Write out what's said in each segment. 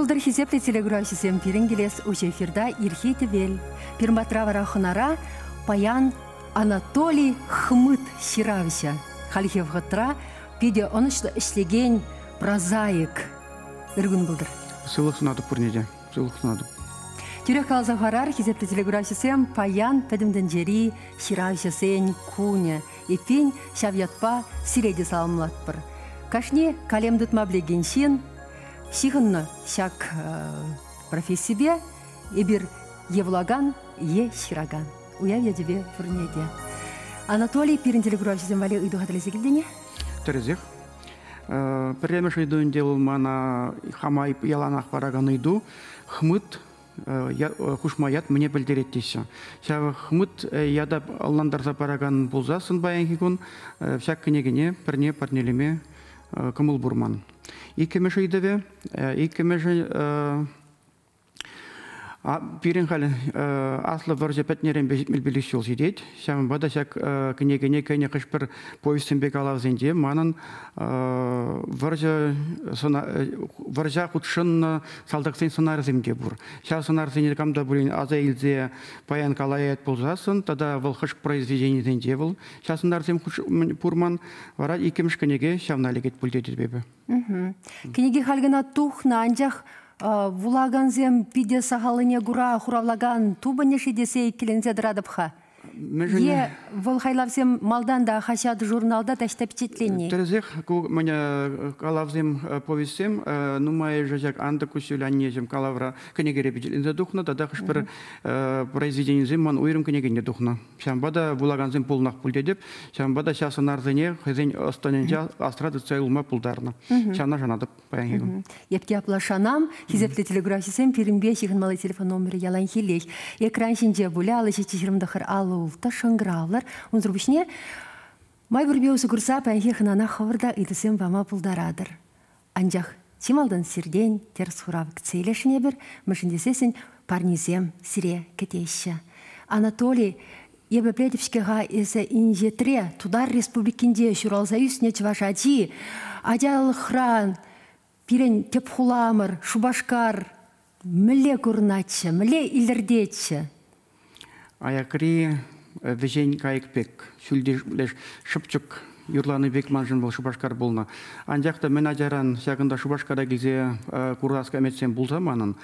Пултӑр хисеплӗ телеграфҫӑсем пирӗн килес уҫӑ эфирта ирхи тӗвел. Пирматра вара хӑнара паян Анатолий Хмыт ҫыравҫӑ. Хальхи вӑхӑтра питӗ ӑнӑҫлӑ ӗҫлекен прозаик. Ыр кун пултӑр. Сывлӑх сунатӑп пурне те. Сывлӑх сунатӑп. Тӳрех каласа хӑварар, хисеплӗ телеграфҫӑсем, паян пӗтӗм тӗнчери ҫыравҫӑсен кунӗ. Эппин, ҫав ятпа сире те саламлатпӑр. Кашни калем тытма пӗлекен ҫын ҫыхӑннӑ ҫак профессипе эпир е вулакан, е ҫыракан. Уяв ячӗпе пурне те. Анатолий, пирӗн телекуравҫӑсем валли ыйту хатӗрлесе килтӗн-и? Тӗрӗсех. Пӗрремӗш ыйту ӗнтӗ вӑл мана хама яланах паракан ыйту. Хмыт хушма ят мӗне пӗлтерет теҫҫӗ. Ҫав хмыт ята ӑнлантарса паракан пулсассӑн паянхи кун ҫак кӗнекене пӗрне парнелеме кӑмӑл пур ман. Иккӗмӗш ыйтӑвӗ, иккӗмӗшӗ пирӗн халь аслӑ вӑрҫӑ пӗтнӗренпе 75 ҫул ҫитет. Ҫавӑнпа та ҫак кӗнекене кӗнӗ хӑш-пӗр повестьсемпе калавсенче манӑн вӑрҫӑ вӑрҫа хутшӑннӑ салтаксен сӑнарӗсем те пур. Ҫав сӑнарсене кам та пулин аса илсе паян калаять пулсассӑн тата вӑл хӑш произведенисенче вӑл ҫав сӑнарсем пур ман, вара иккӗмӗш кӗнеке ҫавна лекет пуль тетӗп эпӗ. Кӗнеке халь кӑна тухнӑ, анчах вулакансем питӗ сахаллине кура хуравлакан тупӑнӗ-ши тесе иккӗленсе тӑратӑп-ха. Е вӑл хайлавсем малтан та хаҫат-журналта таҫта пичетленни? Тӗрӗсех, ку мӗне калавсем, повестьсем нумайӑшӗ ҫак Антӑк куҫҫуль аннеҫӗм калавра кӗнекере пичетленсе тухнӑ тата хӑш-пӗр произведенисем ман уйрӑм кӗнекене тухнӑ. Ҫавӑнпа та вулакансем пулнах пуль тетӗп. Ҫавӑнпа та ҫав сӑнарсене хӑйсен ӑс-тӑнӗнче асра тытса юлма пултарнӑ. Ҫавна шанатӑп паянхи кун. Эп те апла шанам. Хисеплӗ телеграфҫӑсем пирӗнпе ҫыхӑнмалли телефон номерӗ яланхиллех. Экран ҫинче пулӗ 57 29 56 шӑнкӑравлӑр. Унсӑр пуҫне май пурпе усӑ курса паянхи хӑнана хӑвӑр та ыйтусем пама пултаратӑр. Анчах чи малтан сиртен тӗрӗс хурав кӗтсе илесшӗн эпир, мӗншӗн тесессӗн парнесем сире кӗтеҫҫӗ. Анатолий, эпӗ пӗлетӗп-ҫке-ха, эсӗ инҫетре, Тутар Республикинче ҫуралса ӳснӗ чӑваш ачи. Ачалӑхран пирӗн тӗп хуламӑр, Шупашкар, мӗнле курӑнатчӗ, мӗнле илӗртетчӗ? Аякри вӗҫен кайӑк пек, ҫӳлти леш шӑпчӑк юрланӑ пек маншӑн вӑл Шупашкар пулнӑ. Анчах та мӗн ачаран ҫакӑнта Шупашкара килсе курас ӗмӗтсем пулса манӑн.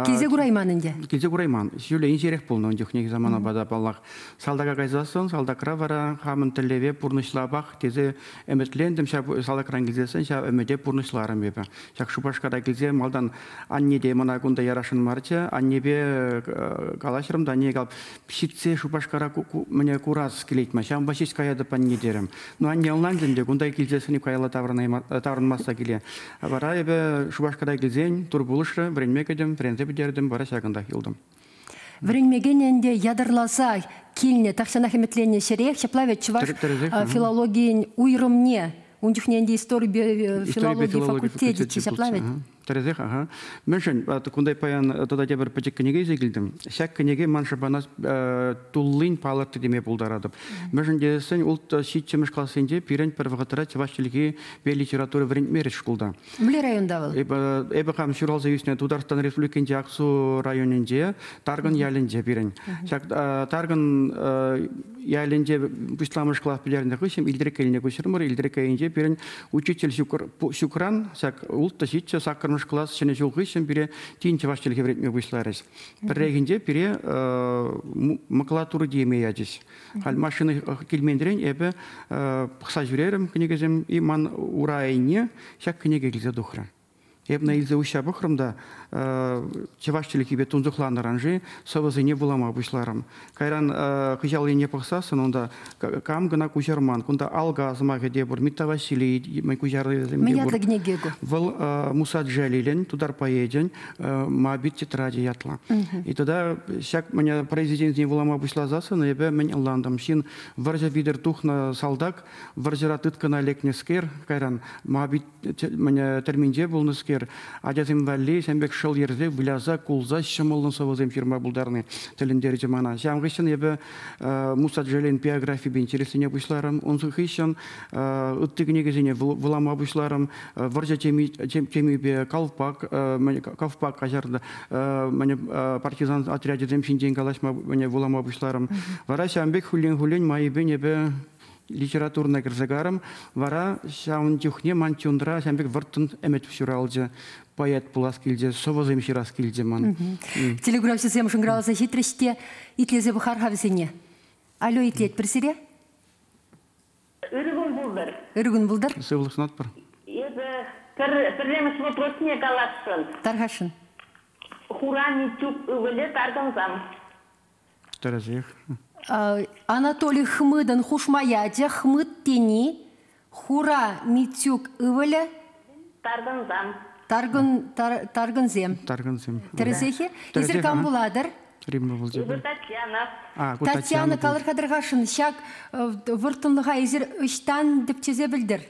Килсе курайман ӗнтӗ. Килсе курайман. Ҫӳле инҫерех пулнӑ ун чухнехи саманапа та паллах. Салтака кайсассӑн салтакра вара хамӑн тӗллеве пурнӑҫлапах тесе ӗмӗтлентӗм. Ҫав салтакран килсессӗн ҫав ӗмӗте пурнӑҫларӑм эпӗ. Ҫак Шупашкара килсе малтан анне те мана кунта ярасшӑн марччӗ. Аннепе калаҫрӑм та анне калап, ҫитсе Шупашкара мӗне курас килет ма, ҫавӑнпа ҫеҫ каятӑп анне терӗм. Ну, анне ӑнланчӗ ӗнтӗ, кунта килсессӗн каялла таврӑнмасса киле. Вара эпӗ Шупашкара килсен тур пулӑшрӗ, вӗренме кӗтӗм, вӗренсе пӗтертӗм, вара ҫакӑнтах юлтӑм. Вӗренмекен ӗнтӗ ятарласа килнӗ, тахҫанах ӗмӗтленнӗ ҫӗрех, ҫапла вӗт чӑваш филологийӗн уйрӑмне ун чухне ӗнтӗ историпе филологи факультетӗччӗ, ҫапла вӗт? Тӗрӗсех, аха. Мӗншӗн кунта паян тата тепӗр пӗчӗк кӗнеке илсе килтӗм. Ҫак кӗнеке ман шӑпана туллин палӑртрӗ теме пултаратӑп. Мӗншӗн тесен улттӑ ҫиччӗмӗш классенче пирӗн пӗр вӑхӑтра чӑваш чӗлхипе литература вӗрентмерӗҫ шкулта. Мӗнле районта вӑл? Эпӗ хам ҫуралса ӳснӗ Тутарстан Республикинчи Аксу районӗнче, Таркӑн ялӗнче пирӗн. Ҫак Таркӑн ялӗнче пуҫламӑш класс пӗтернӗ хыҫҫӑн Илтреккелне куҫрӑмӑр. Илтреккелӗнче пирӗн учитель ҫукран ҫак улттӑ, ҫиччӗ, саккӑрмӗш класс ҫӗнӗ ҫул хыҫҫӑн пире тин чӑваш чӗлхи вӗрентме пуҫларӗҫ. Пӗррехинче пире макулатура теме ячӗҫ. Халь машина килменрен эпӗ пӑхса ҫӳрерӗм кӗнекесем, и ман ура айне ҫак кӗнеке килсе тухрӗ. Эп ӑна илсе уҫса пӑхрӑм та чӑваш чӗлхипе тунсӑхланӑран-ши сӑвӑсене вулама пуҫларӑм. Кайран хыҫал енне пӑхсассӑн унта кам кӑна куҫарман. Кунта Алга сӑмахӗ те пур, Митта Василий куҫарнисем те пур. Мӗн ятлӑ кӗнеке ку? Вӑл Муса Джалилӗн, тутар поэчӗн Мабит тетради ятлӑ. И тогда ҫак мӗне произведенисене вулама пуҫласассӑн эпӗ мӗн ӑнлантӑм. Ҫын вӑрҫӑ витӗр тухнӑ салтак, вӑрҫӑра тыткӑна лекнӗскер, кайран Мабит тӗрминче пулнӑскер. пӗчӗкскер, ачасем валли ҫавӑн пек шӑл йӗрсе, выляса, кулса ҫӑмӑллӑн сӑвӑсем ҫырма пултарни тӗлӗнтерчӗ мана. Ҫавӑн хыҫҫӑн эпӗ Муса Джалиль биографипе интереслене пуҫларӑм. Ун хыҫҫӑн ытти кӗнекесене вулама пуҫларӑм. Вӑрҫӑ темипе Калпак, Ковпак каҫарнӑ партизан отрячӗсем ҫинчен калаҫма вулама пуҫларӑм. Вара ҫавӑн пек хуллен-хуллен майӗпен эпӗ литературӑна кӗрсе карӑм. Вара ҫавӑн чухне ман чунра ҫавӑн пек вӑрттӑн ӗмӗт ҫуралчӗ. Поэт пулас килчӗ, сӑвӑсем ҫырас килчӗ ман. Телеграфҫӑсем шӑнкӑравласа ҫитрӗҫ те итлесе пӑхар-ха вӗсене. Алло, итлетпӗр сире. Ырӑ кун пултӑр. Ырӑ кун пултӑр. Сывлӑх сунатпӑр. Эпӗ пӗр пӗрремӗш вопросне каласшӑн. Тархасшӑн. Хура Митюк ывӑлӗ таркӑнсам. Тӗрӗсех. Анатолий Хмытӑн хушма ячӗ Хмыт тени Хура Митюк ывӑлӗ Таркӑнсам. Таркӑн таркӑнсем. Таркӑнсем. Тӗрӗсех-и? Эсир кам пулатӑр? Римма пулчӗ. Эпӗ Татьяна. А, ку Татьяна калӑр-ха ҫак вӑрттӑнлӑха эсир ӑҫтан тӗпчесе пӗлтӗр?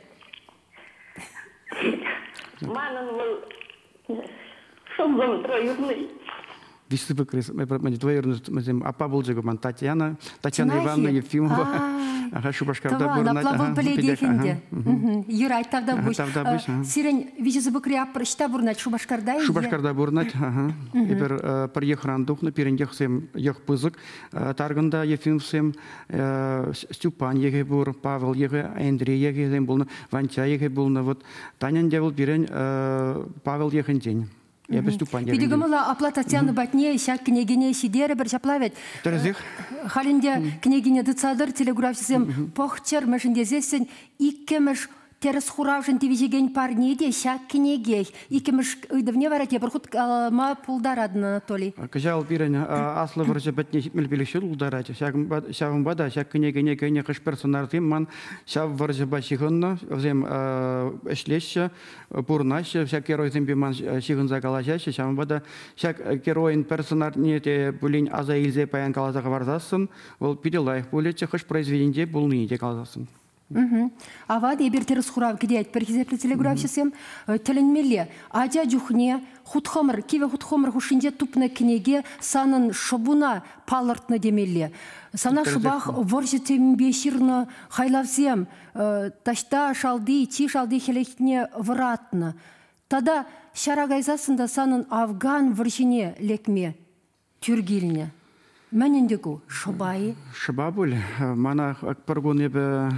Манӑн вӑл шӑллӑм троюрный. Виҫсыпӑк двоюродный аппа пулчӗ ман Татьяна, Татьяна Ивановна Ефимова. Ага, Шупашкарта пурӑнать. Апла вӑл пӗлетех ӗнтӗ. Юрать, тавтапуҫ. Тавтапуҫ. Сирӗн виҫӗ аппӑр ӑҫта пурӑнать? Шупашкарта? Шупашкарта пурӑнать. Эпир пӗр йӑхран тухнӑ, пирӗн йӑхсем йӑх пысӑк. Таркӑнта Ефимовсем, Степан йӑхӗ пур, Павел йӑхӗ, Андрей йӑхӗсем пулнӑ, Ванча йӑхӗ пулнӑ. Вот Таня ӗнтӗ вӑл пирӗн Павел йӑхӗнчен. Эпӗ Степан Питӗ кӑмӑллӑ апла Татьяна патне ҫак кӗнекене ҫитерӗпӗр ҫапла вӗт. Тӗрӗсех. Халь ӗнтӗ кӗнекене тытса тӑр телеграфҫӑсем пӑхчӑр, мӗншӗн тесессӗн иккӗмӗш тӗрӗс хуравшӑн тивӗҫекен парне те ҫак кӗнекех. Иккӗмӗш ыйтӑвне вара тепӗр хут калама пултаратӑн, Анатолий. Кӑҫал пирӗн Аслӑ вӑрҫӑ пӗтнӗ 75 ҫул тултарать. Ҫавӑнпа та ҫак кӗнекене кӗнӗ хӑш-пӗр сӑнарсем ман ҫав вӑрҫӑпа ҫыхӑннӑ. Вӗсем ӗҫлеҫҫӗ, пурӑнаҫҫӗ, ҫак геройсемпе ман ҫыхӑнса калаҫаҫҫӗ. Ҫавӑнпа та ҫак геройӑн пӗр сӑнарне те пулин аса илсе паян каласа хӑварсассӑн, вӑл питӗ лайӑх пулӗччӗ, хӑш произведенинче пулнине те каласассӑн. Аван, эпир тӗрӗс хурав кӗтетпӗр, хисеплӗ телеграфҫӑсем. Тӗлӗнмелле. Ача чухне хут-хӑмӑр, кивӗ хут-хӑмӑр хушшинче тупнӑ кӗнеке санӑн шӑпуна палӑртнӑ темелле. Сана шӑпах вӑрҫӑ темипе ҫырнӑ хайлавсем таҫта шалти, чи шалти хӗлӗхне вӑратнӑ. Тата ҫара кайсассӑн та санӑн Афган вӑрҫине лекме тӳр килнӗ. Мӗн ӗнтӗ ку? Шӑпа-и? Шӑпа пуль. Мана пӗр кун эпӗ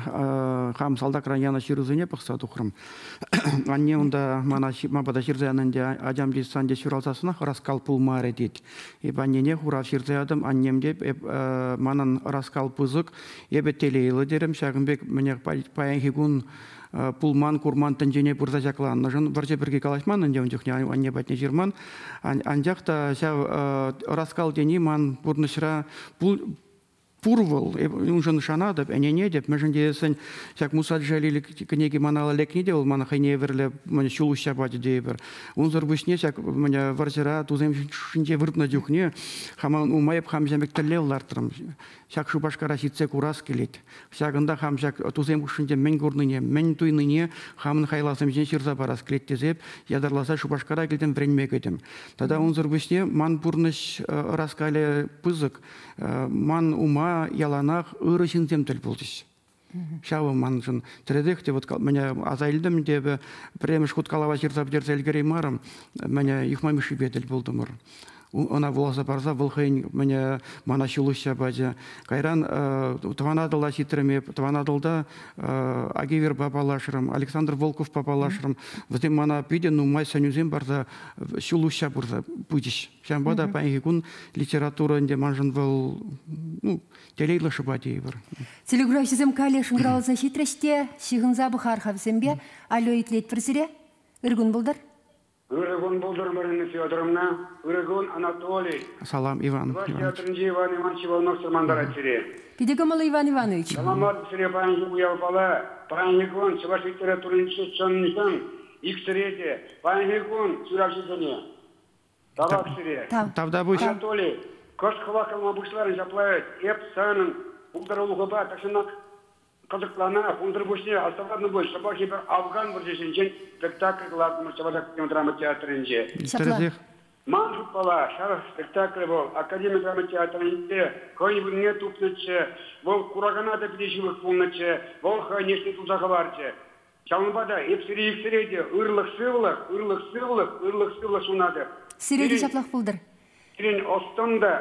хам салтакран янӑ ҫырусене пӑхса тухрӑм. Анне унта мана ман пата ҫырса янӑ ӗнтӗ, ачам тет, сан те ҫуралсассӑнах ӑраскал пулмарӗ тет. Эп аннене хурав ҫырса ятӑм. Аннем те эп, манӑн ӑраскал пысӑк, эпӗ телейлӗ терӗм. Ҫакӑн пек мӗнех паянхи кун пулман, курман тӗнчене пырса ҫакланнӑшӑн вӑрҫӑ пирки калаҫман ӗнтӗ ун чухне, анне патне ҫырман. Анчах та ҫав ӑраскал тени ман пурнӑҫра пур вӑл. Уншӑн шанатӑп, ӗненетӗп. Мӗншӗн тесен ҫак Муса Джалиль кӗнеки мана лекни те вӑл мана хӑйне евӗрлӗ ҫул уҫса пачӗ тейӗпӗр. Унсӑр пуҫне ҫак вӑрҫӑра тусем хушшинче выртнӑ чухне хама нумай эп хам ҫав пек тӗллев лартрӑм. Ҫак Шупашкара ҫитсе курас килет. Ҫакӑнта хам ҫак тусем хушшинче мӗн курнине, мӗн туйнине хамӑн хайлавсем ҫине ҫырса парас килет тесе ятарласа Шупашкара килтӗм, вӗренме кӗтӗм. Тата унсӑр пуҫне ман пурнӑҫ ӑраскалӗ пысӑк. Ман ума яланах ырӑ ҫынсем тӗл пулчӗҫ. Ҫавӑ маншӑн тӗрӗсех те вот мӗне аса илтӗм те эпӗ пӗрремӗш хут калава ҫырса пӗтерсе ӗлкӗреймарӑм. Мӗне Юхма Мишшипе тӗл пултӑмӑр. Ӑна вуласа парса вӑл хӑйӗн мӗне мана ҫул уҫса пачӗ. Кайран Тӑван Атӑла ҫитрӗм эп. Тӑван Атӑлта Агиверпа паллашрӑм, Александр Волковпа паллашрӑм. Вӗсем мана питӗ нумай сӗнӳсем парса ҫул уҫса пырса пычӗҫ. Ҫавӑнпа та паянхи кун литература ӗнтӗ маншӑн вӑл ну, телейлӗ шӑпа тейӗпӗр. Телеграфҫӑсем каллех шӑнкӑравласа ҫитрӗҫ те ҫыхӑнса пӑхар-ха вӗсемпе. Алло, итлетпӗр сире. Ыр кун пултӑр. Ырӑ кун пултӑр, Марина Федоровна. Ырӑ кун, Анатолий. Салам, Иван. Чӑваш театрӗнчи Иван Иванович Иванов чӑрмантарать сире. Питӗ кӑмӑллӑ, Иван Иванович. Саламлатӑп сире паянхи уявпала. Паянхи кун чӑваш литературинче чӑн-чӑн иксӗре те, паянхи кун ҫыравҫӑсене. Тавах сире. Тавтапуҫ. Анатолий, кӑшт хӑваклама пуҫларӑн ҫапла эп санӑн пултарулӑхупа тахҫанах Кӑсӑкланах, унсӑр пуҫне астӑватӑн пуль, шӑпах эпир Афган вӑрҫисенчен спектакль кӑлартӑмӑр Чӑваш академи драма театрӗнче. Ҫапла. Тӗрӗсех. Ман шутпала, ҫав спектакль вӑл Академи драма театрӗнче хӑй вырӑнне тупнӑччӗ, вӑл куракана та питӗ ҫывӑх пулнӑччӗ, вӑл хӑйӗн ӗҫне туса хӑварчӗ. Ҫавӑнпа та эп сире иксӗре те ырлӑх-сывлӑх, ырлӑх-сывлӑх, ырлӑх-сывлӑх сунатӑп. Сире те ҫаплах пултӑр. Пирӗн ӑс-тӑн та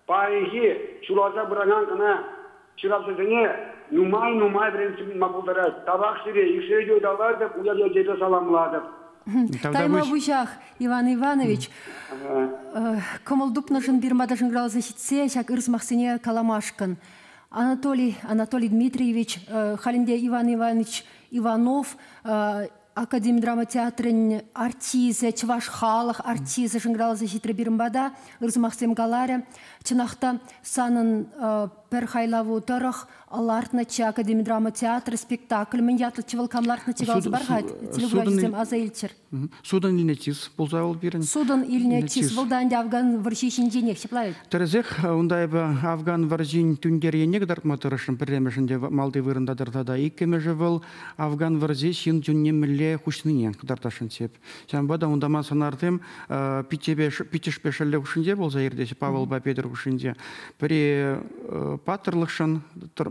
паянхи ҫуралса пыракан кӑна ҫыравҫӑсене нумай-нумай вӗрентсе пыма пултарать. Тавах сире, иксӗре те ыталатӑп, уяв ячӗпе саламлатӑп. Тайма пуҫах, Иван Иванович. Кӑмӑл тупнӑшӑн пирма та шӑнкӑравласа ҫитсе ҫак ыр сӑмахсене каламашкӑн. Анатолий Анатолий Дмитриевич, халь ӗнтӗ Иван Иванович Иванов Академи драма театрӗн артисчӗ, чӑваш халӑх артисчӗ шӑнкӑравласа ҫитрӗ пирӗн пата, ыр сӑмахсем каларӗ. Чӑнах та, санӑн пӗр хайлаву тӑрӑх лартнӑччӗ Академи драма театрӗ спектакль. Мӗн ятлӑччӗ вӑл, кам лартнӑччӗ каласа пар-ха, телекуравҫӑсем аса илччӗр. Сутӑн илнӗ чыс пулса вӑл пирӗн. Сутӑн илнӗ чыс вӑл та ӗнтӗ Афган вӑрҫи ҫинченех, ҫапла вӗт? Тӗрӗсех, унта эпӗ Афган вӑрҫин тӳнтер енне кӑтартма тӑрӑшрӑм. Пӗрремӗшӗнче малти вырӑнта тӑрса та, иккӗмӗшӗ вӑл Афган вӑрҫи ҫын чунне мӗнле хуҫнине кӑтартасшӑнччӗ эп. Ҫавӑнпа та унта ман сӑнарсем пиччепе пиччӗшпе шӑллӗ хушшинче пулса иртеҫҫӗ, Павӑлпа Петӗр хушшинче. Пӗри паттӑрлӑхшӑн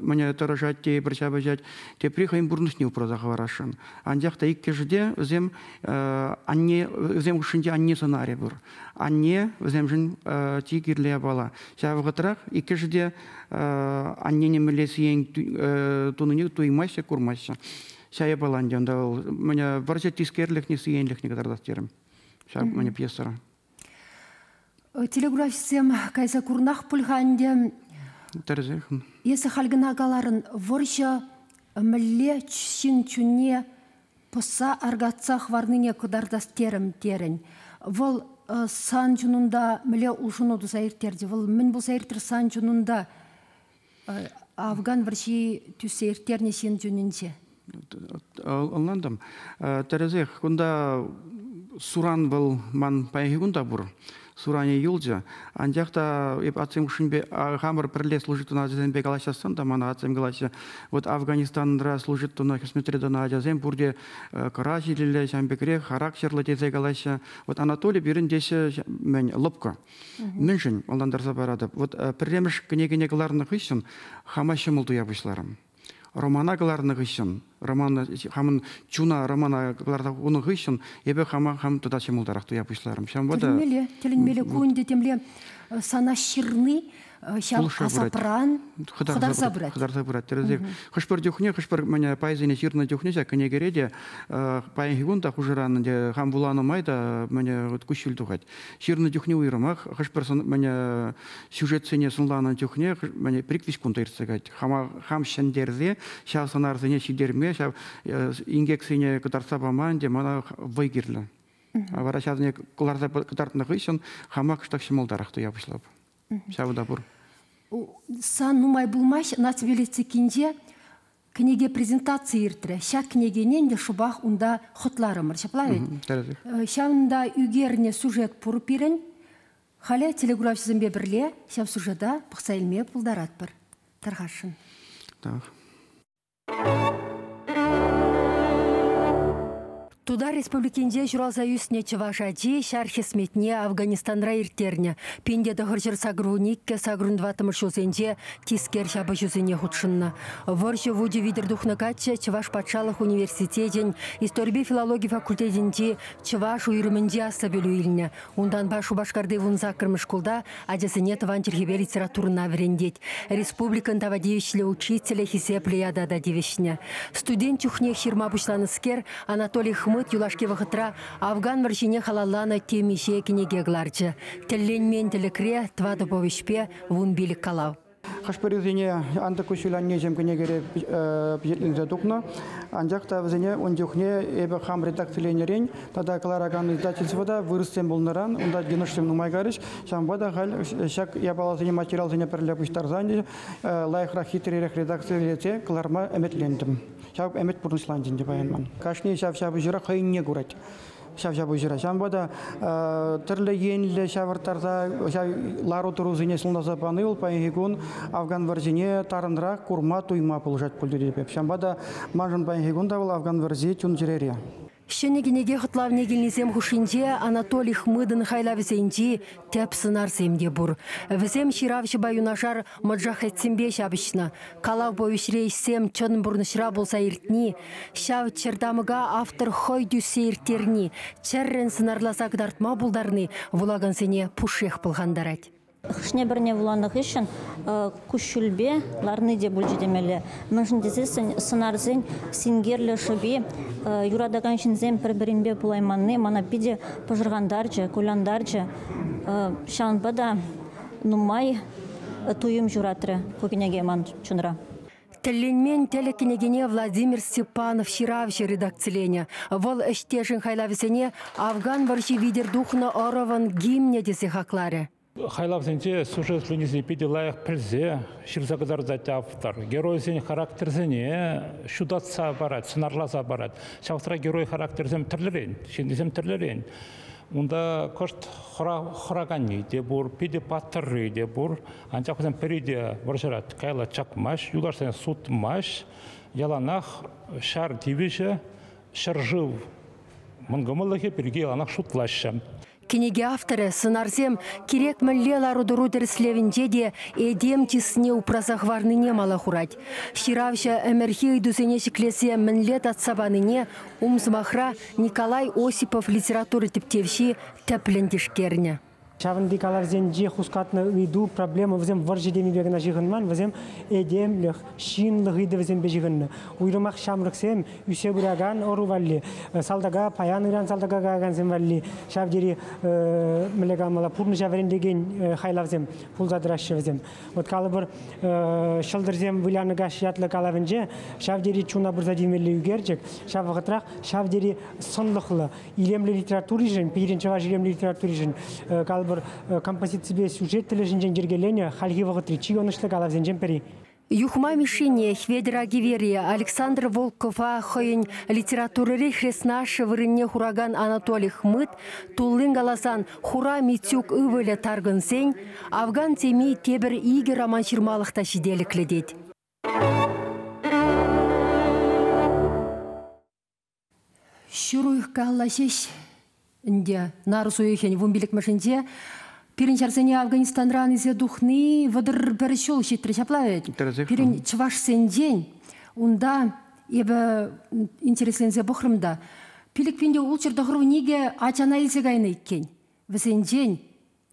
мӗне тӑрӑшать, тепӗр ҫапӑҫать, тепри хӑйӗн пурнӑҫне упраса хӑварасшӑн. Анчах та иккӗшӗ те вӗсем анне, вӗсем хушшинче анне сӑнарӗ пур. Анне вӗсемшӗн чи кирлӗ япала. Ҫав вӑхӑтрах иккӗшӗ те аннене мӗнле сиен тунине туймаҫҫӗ, курмаҫҫӗ. Ҫав япала ӗнтӗ унта вӑл мӗне вӑрҫӑ тискерлӗхне, сиенлӗхне кӑтартас терӗм. Ҫав мӗне пьесӑра. Телеграфистсем кайса курнах пуль-ха ӗнтӗ. Тӗрӗсех. Эсӗ халь кӑна каларӑн, вӑрҫӑ мӗнле ҫын чунне пӑсса аркатса хӑварнине кӑтартас терӗм терӗн. Вӑл сан чунунта мӗнле улшӑну туса ирттерчӗ? Вӑл мӗн пулса иртрӗ сан чунунта Афган вӑрҫи тӳссе ирттернӗ ҫын чунӗнче? Ӑнлантӑм. Тӗрӗсех, кунта суран вӑл ман паянхи кун та пур. Суранӗ юлчӗ. Анчах та эп атьсем хушшинче хамӑр пӗрле служить тунӑ ачасемпе калаҫассан та мана атьсем калаҫҫӗ. Вот Афганистанра служить тунӑ, хӗсметре тӑнӑ ачасем пурте кӑра ҫилӗллӗ, ҫавӑн пекрех характерлӑ тесе калаҫҫӗ. Вот Анатолий пирӗн теҫҫӗ мӗн лӑпкӑ. Мӗншӗн ӑнлантарса паратӑп. Вот пӗрремӗш кӗнекене кӑларнӑ хыҫҫӑн хама ҫӑмӑл туя пуҫларӑм. Романа кӑларнӑ хыҫҫӑн, романа хамӑн чуна романа кӑларса хунӑ хыҫҫӑн эпӗ хама хам тата ҫӑмӑлтарах туя пуҫларӑм. Ҫавӑнпа та Тӗлӗнмелле, тӗлӗнмелле ку ӗнтӗ темле сана ҫырни ҫав асапран хӑтарса пырать. Хӑтарса пырать. Тӗрӗсех. Хӑш-пӗр чухне, хӑш-пӗр мӗне пайсене ҫырнӑ чухне ҫак кӗнекере те паянхи кун та хушӑран ӗнтӗ хам вуланӑ май та мӗне куҫҫуль тухать. Ҫырнӑ чухне уйрӑмах хӑш-пӗр мӗне сюжетсене сӑнланӑ чухне мӗне пӗр-ик кун та иртсе каять. Хама хам ҫӗнтерсе ҫав сӑнарсене ҫитерме, ҫав инкексене кӑтартса пама ӗнтӗ мана вӑй кирлӗ. Вара ҫавсене кӑларса кӑтартнӑ хыҫҫӑн хама кӑштах ҫӑмӑлтарах туя пуҫлап. Ҫавӑ та пур. Сан нумай пулмасть наци библиотекинче кӗнеке презентацийӗ иртрӗ. Ҫак кӗнекене ӗнтӗ шӑпах унта хӑтларӑмӑр. Ҫапла вӗт? Ҫавӑнта ӳкернӗ сюжет пур пирӗн. Халӗ телекуравҫӑсемпе пӗрле ҫав сюжета пӑхса илме пултаратпӑр. Тархасшӑн. Так. Тутар Республикинче ҫуралса ӳснӗ чӑваш ачи ҫар хӗсметне Афганистанра ирттернӗ. 1982 84 ҫулсенче тискер ҫапӑҫусене хутшӑннӑ. Вӑрҫӑ вучӗ витӗр тухнӑ каччӑ Чӑваш патшалӑх университечӗн историпе филологи факультетӗнчи чӑваш уйрӑмӗнче аслӑ пӗлӳ илнӗ. Унтанпа Шупашкарти 18-мӗш шкулта ачасене тӑван чӗлхепе литературӑна вӗрентет. Республикӑн тава тивӗҫлӗ учителӗ хисеплӗ ята та тивӗҫнӗ. Студент чухнех ҫырма пуҫланӑскер Анатолий Хмыт юлашки вӑхӑтра Афган вӑрҫине халалланӑ темиҫе кӗнеке кӑларчӗ. Тӗлленмен тӗлӗкре тӑватӑ повеҫпе 15 калав. Хӑш-пӗрисене Антӑк куҫҫуль аннеҫӗм кӗнекере пичетленсе тухнӑ. Анчах та вӗсене ун чухне эпӗ хам редакциленӗрен тата кӑларакан издательство та вырӑссем пулнӑран унта йӑнӑшсем нумай карӗҫ. Ҫавӑнпа та халь ҫак япаласене, материалсене пӗрле пуҫтарсан лайӑхрах, хитререх редакцилесе кӑларма ӗмӗтлентӗм. Ҫав ӗмӗт пурнӑҫланчӗ ӗнтӗ паян ман. Кашни ҫав ҫапӑҫура хӑйӗнне курать. Ҫав ҫапӑҫура. Ҫавӑнпа та тӗрлӗ енлӗ ҫавӑрттарса ҫав лару-тӑрусене сӑнласа пани вӑл паянхи кун Афган вӑрҫине тарӑнрах курма, туйма пулӑшать пуль тетӗп. Ҫавӑнпа та маншӑн паянхи кун та вӑл Афган вӑрҫи чун-чӗрере. Ҫӗнӗ кӗнеке хӑтлавне килнисем хушшинче Анатолий Хмытӑн хайлавӗсенчи тӗп сӑнарсем те пур. Вӗсем ҫыравҫӑпа юнашар моджахедсемпе ҫапӑҫнӑ. Калав-повеҫре ӗҫсем чӑн пурнӑҫра пулса иртни, ҫав чӗртамӑка автор хӑй тӳссе ирттерни, чӗррӗн сӑнарласа кӑтартма пултарни вулакансене пушшех пӑлхантарать. Хӑшне-пӗрне вуланӑ хыҫҫӑн куҫҫульпе ларни те пулчӗ темелле. Мӗншӗн тесессӗн сӑнарсен синкерлӗ шӑпи, юратакан ҫынсем пӗр-пӗринпе пулайманни мана питӗ пӑшӑрхантарчӗ, кулянтарчӗ. Ҫавӑнпа та нумай туйӑм ҫуратрӗ ку кӗнеке ман чунра. Тӗлленмен тӗлӗк кӗнекене Владимир Степанов ҫыравҫӑ редакциленӗ. Вӑл ӗҫтешӗн хайлавӗсене Афган вӑрҫи витӗр тухнӑ ӑрӑвӑн гимнӗ тесе хакларӗ. Хайлавсенче сюжет линисене питӗ лайӑх пӗлсе ҫырса кӑтартать автор. Геройсен характерсене ҫутатса парать, сӑнарласа парать. Ҫав вӑхӑтра герой характерсем тӗрлӗрен, ҫыннисем тӗрлӗрен. Унта кӑшт хӑраканни те пур, питӗ паттӑрри те пур. Анчах вӗсем пӗри те вӑрҫӑра каялла чакмасть, юлташсене сутмасть. Яланах ҫар тивӗҫӗ, ҫӗршыв мӑнкӑмӑллӑхӗ пирки яланах шутлаҫҫӗ. Кӗнеке авторӗ сӑнарсем кирек мӗнле лару-тӑру тӗрӗслевӗнче те этем чысне упраса хӑварнине мала хурать. Ҫыравҫӑ ӗмӗрхи ыйтусене ҫӗклесе мӗнле татса панине ум сӑмахра Николай Осипов литература тӗпчевҫи тӗплӗн тишкернӗ. Ҫавӑнти калавсенче хускатнӑ ыйту, проблема вӗсем вӑрҫӑ темипе кӑна ҫыхӑнман, вӗсем этемлӗх, ҫынлӑх ыйтӑвӗсемпе ҫыхӑннӑ. Уйрӑмах ҫамрӑксем ӳссе пыракан ӑру валли, салтака, паян-ыран салтака каякансем валли ҫав тери мӗнле каламалла, пурнӑҫа вӗрентекен хайлавсем пулса тӑраҫҫӗ вӗсем. Вот калӑпӑр, Ҫӑлтӑрсем вылянӑ каҫ ятлӑ калавӗнче ҫав тери чуна пырса тивмелли ӳкерчӗк, ҫав вӑхӑтрах ҫав тери сӑнлӑхлӑ, илемлӗ литературишӗн, пирӗн чӑваш илемлӗ литературишӗн, калӑпӑр, композиципе сюжет тӗлӗшӗнчен йӗркеленӗ хальхи вӑхӑтри чи ӑнӑҫлӑ калавсенчен пӗри. Юхма Мишшине, Хветӗр Агивере, Александр Волкова хӑйӗн литературӑри хреснашшӗ вырӑнне хуракан Анатолий Хмыт, туллин каласан, Хура Митюк ывӑлӗ таркӑнсен Афган теми тепӗр икӗ роман ҫырмалӑх та ҫителӗклӗ тет. Ҫур уйӑх калла ҫеҫ ӗнтӗ нарӑс уйӑхӗн 15-мӗшӗнче пирӗн ҫарсене Афганистанран илсе тухни 31 ҫул ҫитрӗ ҫапла вӗт. Пирӗн чӑвашсенчен унта эпӗ интересленсе пӑхрӑм та 5692 ачана илсе кайнӑ иккен. Вӗсенчен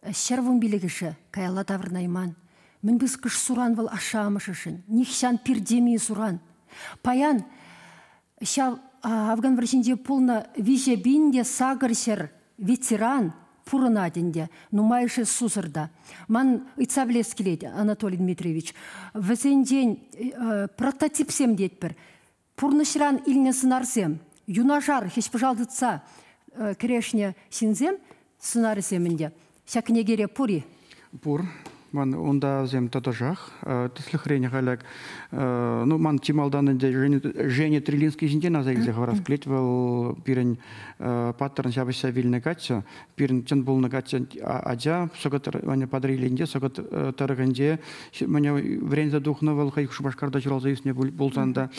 115-ӗшӗ каялла таврӑнайман. Мӗн пысӑкӑш суран вӑл ашшӗ-амӑшӗшӗн, нихҫан пиртеми суран. Паян ҫав Афган вӑрҫинче пулнӑ 3800 ветеран пурӑнать ӗнтӗ, нумайӑшӗ сусӑр та. Ман ыйтса пӗлес килет, Анатолий Дмитриевич, вӗсенчен прототипсем тетпӗр. Пурнӑҫран илнӗ сӑнарсем, юнашар хӗҫ-пӑшал тытса кӗрешнӗ ҫынсем сӑнарӗсем ӗнтӗ. Ҫак кӗнекере пур-и? Пур. Ман унта вӗсем тӑтӑшах. Тӗслӗхрен халь ну, ман чи малтан ӗнтӗ Женя Трилинский ҫинчен аса илсе хӑварас килет. Вӑл пирӗн паттӑрӑн ҫапӑҫса вилнӗ каччӑ. Пирӗн чӑн пулнӑ каччӑ ача Сӑкӑт Патӑрьелӗнче, Сӑкӑт тӑрӑхӗнче вӗренсе тухнӑ вӑл хӑй Шупашкарта ҫуралса ӳснӗ пулсан та.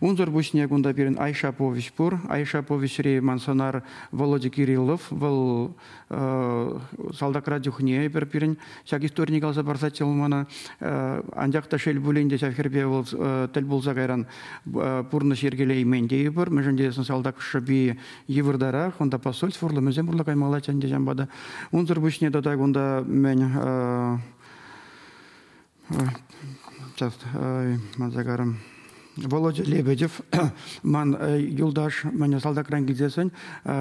Унсӑр пуҫне кунта пирӗн Айша повеҫ пур. Айша повеҫри ман сӑнар Володя Кириллов. Вӑл салтакра чухне эпир пирӗн ҫак историне каласа парсаччӗ вӑл мана. Анчах та шел пулин те ҫав хӗрпе вӑл тӗл пулса кайран пурнӑҫ йӗркелеймен тейӗпӗр. Мӗншӗн тесен салтак шӑпи йывӑртарах, унта посольство урлӑ мӗнсем урлӑ каймаллаччӗ ӗнтӗ ҫавӑнпа та. Унсӑр пуҫне тата кунта мӗн Сейчас манса карӑм. Володя Лебедев, ман юлташ, мӗне салтакран килсессӗн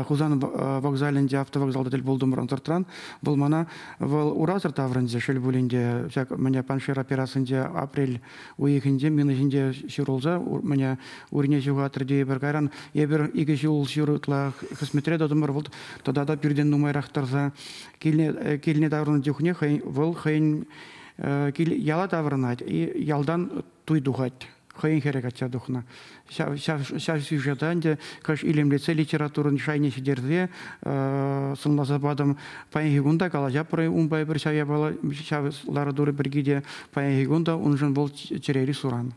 Хусан вокзалӗнче автовокзалта тӗл пултӑмӑр ӑнсӑртран. Вӑл мана вӑл урасӑр таврӑнчӗ, шел пулин те, ҫак мӗне Паншер операцинче апрель уйӑхӗнче мина ҫинче ҫурӑлса мӗне урине ҫухатрӗ тейӗпӗр. Кайран эпир икӗ ҫул ҫур ытла хӗсметре тӑтӑмӑр, вӑл тата та пиртен нумайрах тӑрса килне, килне таврӑннӑ чухне хӑй, вӑл хӑйӗн яла таврӑнать и ялтан туй тухать. Хӑйӗн хӗрӗ качча тухнӑ. Ҫав сюжета ӗнтӗ кӑш илемлетсе литературӑн шайне ҫитерсе сӑнласа патӑм. Паянхи кун та калаҫатпӑр унпа эпир ҫав япала, ҫав лару-тӑру пирки те. Паянхи кун та уншӑн вӑл чӗрери суран.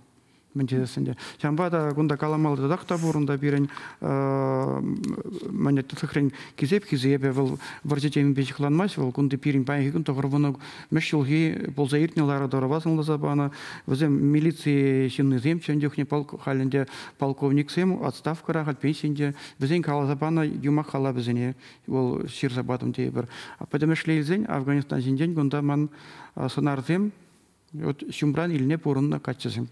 Мӗн тесен те. Ҫавӑнпа та кунта каламалли татах та пур. Унта пирӗн мӗн тӗслӗхрен хисеп хисепӗ вӑл вӑрҫӑ темипе ҫыхланмасть. Вӑл кунти пирӗн паянхи кун 90-мӗш ҫулхи пулса иртнӗ лару-тӑрӑва сӑнласа панӑ. Вӗсем милици ҫыннисем чӑн чухне халь ӗнтӗ полковниксем отставкӑра, халь пенсинче. Вӗсен каласа панӑ юмах халапӗсене вӑл ҫырса патӑм тейӗпӗр. Пӗтӗмӗшле илсен Афганистан ҫинчен кунта ман сӑнарсем вот ҫумран илне пурӑннӑ каччӑсем.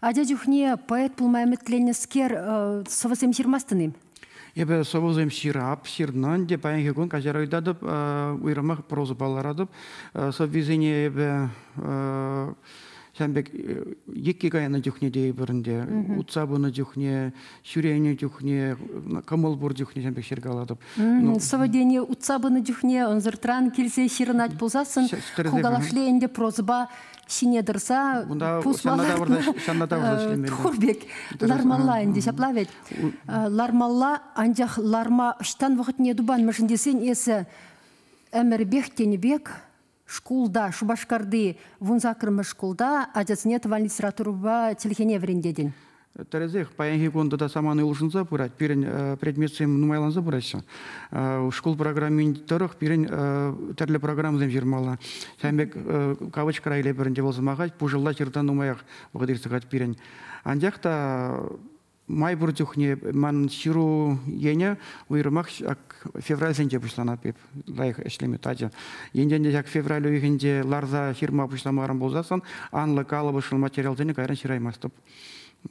Ача чухне поэт пулма ӗмӗтленнӗскер сӑвӑсем ҫырмастӑн-им? Эпӗ сӑвӑсем ҫырап, ҫырнӑ ӗнтӗ. Паянхи кун каҫару ыйтатӑп, уйрӑмах прозӑпа ларатӑп. Сӑввисене эпӗ ҫавӑн пек екки кайнӑ чухне тейӗпӗр ӗнтӗ. Утса пынӑ чухне, ҫӳренӗ чухне, кӑмӑл пур чухне ҫавӑн пек ҫыркалатӑп. Сӑвӑ тени утса пынӑ чухне ӑнсӑртран килсе ҫырӑнать пулсассӑн, ху калашле ӗнтӗ прозӑпа ҫине тӑрса пусма лартнӑ пек лармалла ӗнтӗ, ҫапла вӗт? Лармалла, анчах ларма ӑҫтан вӑхӑтне тупан, мӗншӗн тесен эсӗ ӗмӗрпех тенӗ пек шкулта, Шупашкарти 18-мӗш шкулта ачасене тӑван литературӑпа чӗлхене вӗрентетӗн. Тӗрӗсех, паянхи кун тата самани улшӑнса пырать. Пирӗн предметсем нумайланса пыраҫҫӗ. Шкул программин тӑрӑх пирӗн тӗрлӗ программӑсем ҫырмалла. Ҫавӑн пек кавычкӑра илепӗр ӗнтӗ вӑл сӑмаха, пушӑлла ҫырта нумаях вӑхӑт иртсе каять пирӗн. Анчах та май пур чухне ман ҫыру енӗ уйрӑмах ҫак февральсенче пуҫланать эп лайӑх ӗҫлеме тачӑ. Енчен те ҫак февраль уйӑхӗнче ларса ҫырма пуҫламарӑм пулсассӑн анлӑ калӑпӑшлӑ материалсене кайран ҫыраймастӑп.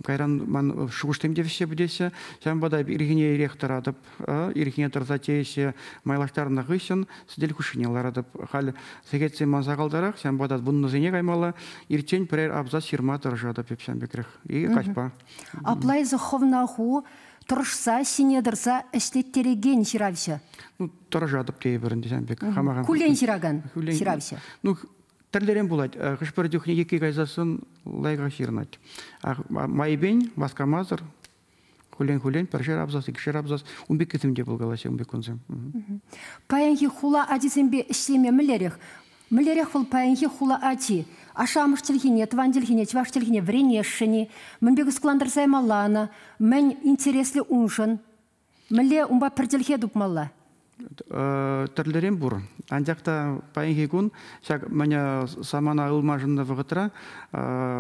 Кайран ман шухӑшсем те вӗҫсе пӗтеҫҫӗ. Ҫавӑнпа та ирхине ирех тӑратӑп. Ирхине тӑрса чей майлаштарнӑ хыҫҫӑн сӗтел хушшине ларатӑп. Халь сехетсем ман сахалтарах, ҫавӑнпа та вуннӑсене каймалла. Ирччен пӗрер абзац ҫырма тӑрӑшатӑп эп ҫавӑн пекрех. И каҫпа. Апла эсӗ хӑвна ху тӑрӑшса, ҫине тӑрса ӗҫлеттерекен ҫыравҫӑ. Ну, тӑрӑшатӑп тейӗпӗр ӗнтӗ ҫавӑн пек. Хамаха. Куллен ҫыракан ҫыравҫӑ. Ну, тӗрлӗрен пулать. Хӑш-пӗр чухне екки кайсассӑн лайӑхах ҫырӑнать. Майӗпен, васкамасӑр, хуллен-хуллен пӗршер абзац, икшер абзац, ун пеккисем те пулкалаҫҫӗ, ун пек кунсем. Паянхи хула ачисемпе ӗҫлеме мӗнлерех? Мӗнлерех вӑл паянхи хула ачи? Ашшӗ-амӑш чӗлхине, тӑван чӗлхине, чӑваш чӗлхине вӗренесшӗн-и? Мӗнпе кӑсӑклантарса ямалла ӑна? Мӗн интереслӗ уншӑн? Мӗнле унпа пӗр чӗлхе тупмалла? Тӗрлӗрен пур. Анчах та паянхи кун ҫак мӗне самана ылмашӑннӑ вӑхӑтра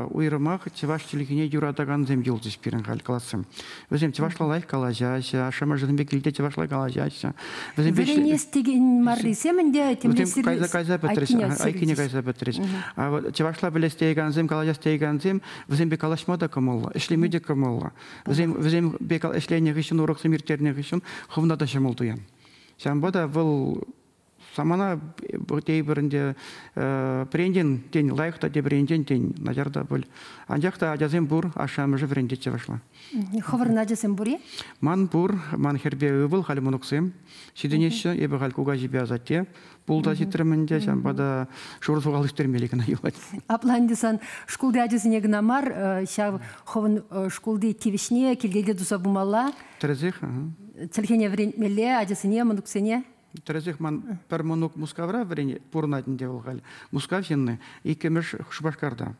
уйрӑмах чӑваш чӗлхине юратакансем юлчӗҫ пирӗн халь классем. Вӗсем чӑвашла лайӑх калаҫаҫҫӗ, ашшӗ-амӑшӗсемпе килте чӑвашла калаҫаҫҫӗ. Вӗсемпе Вӗренес текен маррисем ӗнтӗ темле кайса кайса пӗтрӗҫ, айккине кайса пӗтрӗҫ. А вот чӑвашла пӗлес теекенсем, калаҫас теекенсем вӗсемпе калаҫма та кӑмӑллӑ, ӗҫлеме те кӑмӑллӑ. Вӗсем вӗсемпе ӗҫленӗ хыҫҫӑн, уроксем ирттернӗ хыҫҫӑн хӑвна та ҫӑмӑл туян. Ҫавӑнпа та вӑл самана тейпӗр ӗнтӗ пӗрентен, тен, лайӑх та тепӗр енчен, тен, начар та пуль. Анчах та ачасем пур, ашшӗ-амӑшӗ вӗрентет чӑвашла. Хӑвӑрӑн ачасем пур-и? Ман пур, ман хӗрпе ывӑл, халь мӑнуксем ҫитӗнеҫҫӗ. Эпӗ халь кукаҫипе асатте пулса ҫитрӗм ӗнтӗ, ҫавӑнпа та шурӑ сухал ӳстермелли кӑна юлать. Апла ӗнтӗ сан шкулти ачасене кӑна мар, ҫав хӑвӑн шкулти тивӗҫне килте те туса пымалла. Тӗрӗсех. Чӗлхене вӗрентмелле ачасене, мӑнуксене. Тӗрӗсех, ман пӗр мӑнук Мускавра вӗренет, пурӑнать ӗнтӗ вӑл халь. Мускав ҫынни, иккӗмӗш Шупашкарта.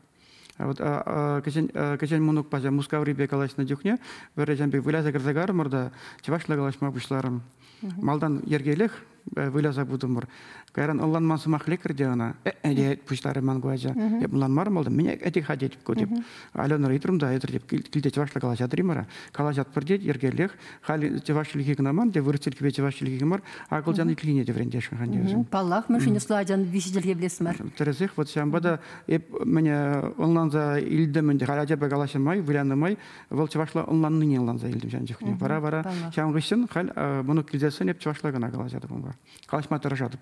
Вот кӗҫӗн мӑнукпа ҫав Мускаврипе калаҫнӑ чухне пӗр ҫам пек выляса кӗрсе карӑмӑр та чӑвашла калаҫма пуҫларӑм. Малтан йӗркелех выляса пытӑмӑр. Кайран ӑнланман сӑмах лекрӗ те ӑна. Э, пуҫларӗ ман ку ача. Эп ӑнланмарӑм малтан. Мӗне этих-ха тетӗп ку теп. Аленӑра ыйтрӑм та, этӗр теп, килте чӑвашла калаҫатӑр-и вара? Калаҫатпӑр тет, йӗркеллех. Халь чӑваш чӗлхи кӑна мар, те вырӑс чӗлхипе чӑваш чӗлхи мар, акӑлчан чӗлхине те вӗрентесшӗн-ха вӗсем. Паллах, мӗншӗн ӑслӑ ачан виҫӗ чӗлхе пӗлес мар? Тӗрӗсех, вот ҫавӑнпа та эп мӗне ӑнланса илтӗм ӗнтӗ, халь ачапа калаҫнӑ май, вылянӑ май, вӑл чӑвашла ӑнланнине ӑнланса илтӗм ҫавӑн чухне. Вара-вара ҫавӑн хыҫҫӑн халь мӑнук килсессӗн эп чӑвашла кӑна калаҫатӑп унпа. Калаҫма тӑрӑшатӑп.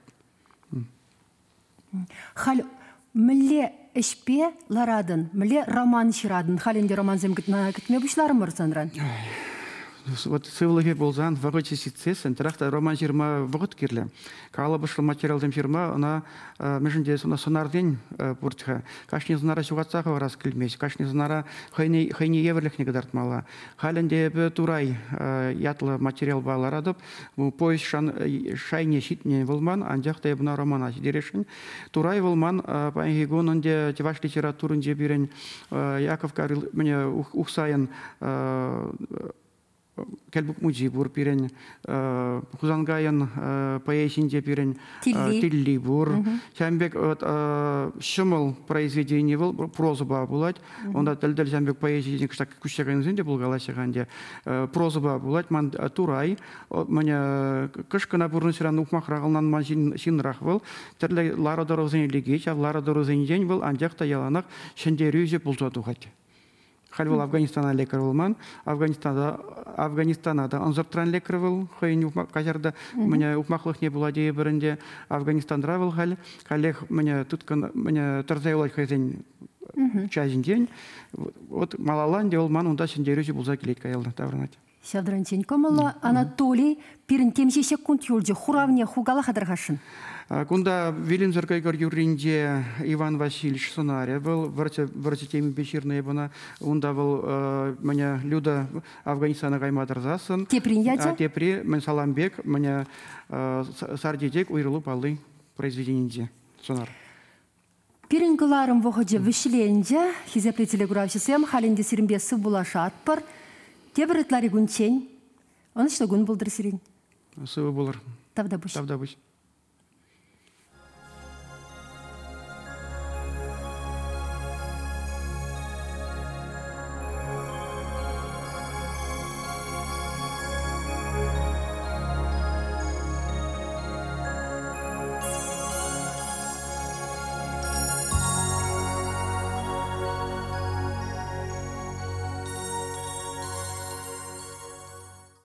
Халь мӗнле ӗҫпе ларатӑн, мӗнле роман ҫыратӑн? Халь ӗнтӗ романсем кӗтме пуҫларӑмӑр санран. Вот сывлӑхӗ пулсан, вӑхӑчӗ ҫитсессӗн, тӑрах та роман ҫырма вӑхӑт кирлӗ. Калӑпӑшлӑ материалсем ҫырма ӑна мӗншӗн тесен ӑна сӑнарсен пур-ха. Кашни сӑнара ҫухатса хӑварас килмест. Кашни сӑнара хӑйне, хӑйне евӗрлӗхне кӑтартмалла. Халь ӗнтӗ эпӗ Турай ятлӑ материалпа ларатӑп. Поезд шайне ҫитнӗ вӑл ман, анчах та эпӗ ӑна романа ҫитересшӗн. Турай вӑл ман паянхи кун ӗнтӗ чӑваш литературинче пирӗн Яков Гаврил Ухсайӑн Кӗлпук мучи пур пирӗн, Хусанкайӑн поэзинче пирӗн Тилли пур. Ҫавӑн пек ҫӑмӑл произведени вӑл прозӑпа пулать. Унта тӗл-тӗл ҫавӑн пек поэзи кӑштах куҫса кайнисем те пулкалаҫҫӗ-ха ӗнтӗ. Прозӑпа пулать. Ман Турай, мӗн кӑшкӑна пурнӑҫран ухмахрах ӑнланман ҫынрах вӑл. Тӗрлӗ лару-тӑрусене лекет. Ҫав лару-тӑрусенчен вӑл анчах та яланах ҫӗнтерӳҫӗ пулса тухать. Халь вӑл Афганистана лекрӗ вӑл ман. Афганистана, Афганистана та ӑнсӑртран лекрӗ вӑл хӑйӗн каҫарта мӗне ухмахлӑхне пула тейӗпӗр ӗнтӗ. Афганистанра вӑл халь каллех мӗне тыткӑн мӗне тӑрса юлать хӑйсен чаҫӗнчен. Вот малалла ӗнтӗ вӑл ман унта ҫӗнтерӳҫӗ пулса килет каялла таврӑнать. Ҫавтӑранчен кӑмӑллӑ Анатолий пирӗн темиҫе ҫеккунт юлчӗ. Хуравне хукала хатӑрхасшӑн. Кунта Вилӗмсӗр кӑйкӑр юрринче Иван Васильевич сӑнарӗ. Вӑл вӑрҫӑ, вӑрҫӑ темипе ҫырнӑ эп ӑна. Унта вӑл мӗне Люда Афганистана кайма тӑрсассӑн. Теприн ячӗ? Тепри мӗн Саламбек, мӗне Сар чечек уйрӑлу палли произведенинче сӑнар. Пирӗн кӑларӑм вӑхӑчӗ вӗҫленчӗ. Хисеплӗ телекуравҫӑсем, халь ӗнтӗ сирӗнпе сывпуллашатпӑр. Тепӗр ытларикунччен ӑнӑҫлӑ кун пултӑр сирӗн. Сывӑ пулӑр. Тавтапуҫ. Тавтапуҫ.